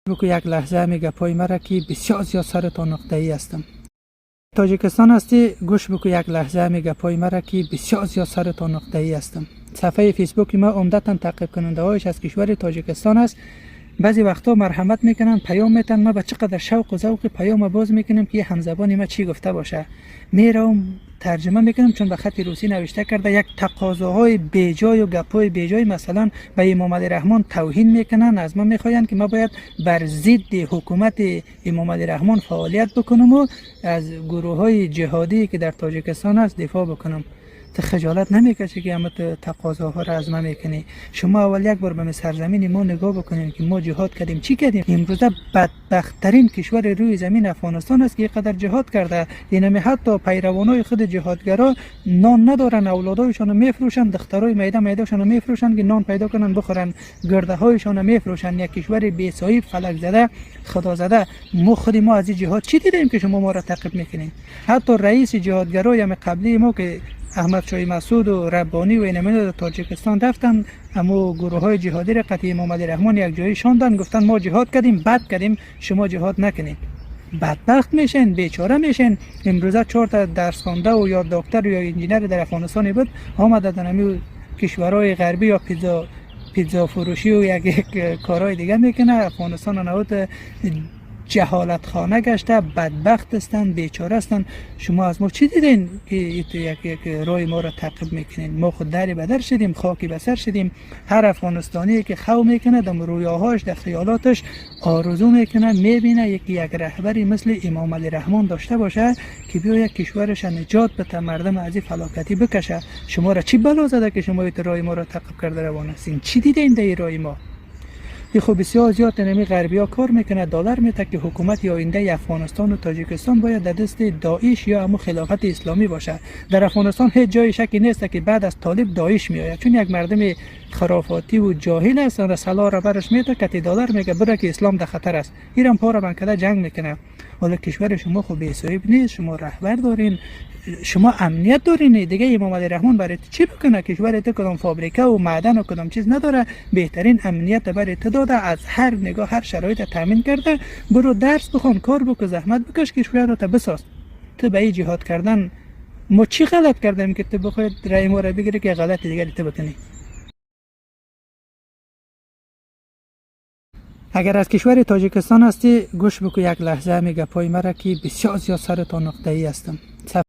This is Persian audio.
بکو یک لحظه می گپای مرا که بسیار زیاد سر تا نقطه ای هستم. تاجیکستان هستی، گوش بکو یک لحظه می گپای مرا که بسیار زیاد سر تا نقطه ای هستم. صفحه فیسبوک ما عمدتا تعقیب کننده هایش از کشور تاجیکستان است. بعضی وقتا مرحمت میکنن، پیام میتن، ما به چقدر شوق و ذوق پیام باز میکنیم که همزبان ما چی گفته باشه، میرم ترجمه میکنم، چون به خط روسی نوشته کرده. یک تقاضاهای بیجای و گپای بیجای، مثلا به امام علی رحمان توهین میکنن، از ما میخواین که ما باید بر ضد حکومت امام علی رحمان فعالیت بکنم و از گروه های جهادی که در تاجیکستان است دفاع بکنم. تو خجالت نمیکشی که همه تقاضاها را از ما میکنی؟ شما اول یک بار به سرزمین ما نگاه بکنین که ما جهاد کردیم، چی کردیم. امروزه بدبختترین کشور روی زمین افغانستان است که اینقدر جهاد کرده. اینمی حتی پیروانای خود جهادگرا نان ندارن، اولادایشان میفروشن، دخترای میده میدهشان میفروشن که نان پیدا کنن بخورن، گرده هایشان میفروشن. یک کشور بی صاحب، فلک زده، خدا زده. ما خود ما از این جهاد چی دیدیم که شما ما را تعقیب میکنین؟ حتی رئیس جهادگرای قبلی ما که احمد شاهی مسعود و ربانی و اینمی در تاجیکستان رفتن، اما گروه های جهادی را قطعی امام علی رحمان یک جایی شاندن، گفتن ما جهاد کردیم، بد کردیم، شما جهاد نکنید، بدبخت میشین، بیچاره میشین. امروزه 4 تا درس خوانده و یا دکتر یا انجینر در افغانستان بود آمده در همی کشورهای غربی یا پیتزا فروشی و یک کارهای دیگه میکنه. افغانستان نهاد جهالت خانه گشته، بدبخت هستند، بیچاره هستند. شما از ما چی دیدین که یک رای ما را تعقیب میکنین؟ ما خود دری بدر شدیم، خاکی به سر شدیم. هر افغانستانی که خو میکنه، در رویاهاش، در خیالاتش آرزو میکنه، میبینه یکی یک رهبری مثل امام علی رحمان داشته باشه که بیا یک کشورش نجات بده، مردم از این فلاکتی بکشه. شما را چی بلا زده که شما رای ما را تعقیب کرده روان هستین؟ چی دیدین در رای ما؟ ای خب بسیار زیاد نمی غربی ها کار میکنه، دلار میته که حکومت یا آینده افغانستان و تاجیکستان باید در دست داعش یا همو خلافت اسلامی باشه. در افغانستان هیچ جای شکی نیست که بعد از طالب داعش میآید، چون یک مردم خرافاتی و جاهل است و سلاح را برش میده که دلار میگه بره که اسلام در خطر است، ایران پا را بند جنگ میکنه. حالا کشور شما خب بی صاحب نیست، شما رهبر دارین، شما امنیت دارین دیگه. امام علی رحمان برای چی بکنه؟ کشور تو کدام فابریکه و معدن و کدام چیز نداره، بهترین امنیت برای تو داده، از هر نگاه هر شرایط تامین کرده. برو درس بخوان، کار بکن، زحمت بکش، کشور رو بساز. تو به این جهاد کردن ما چی غلط کردیم که تو بخوای رای ما را بگیری که غلط دیگری تو بکنی؟ اگر از کشور تاجیکستان هستی، گوش بکو یک لحظه می گپای مرا که بسیار زیاد سر تا نقطه ای هستم.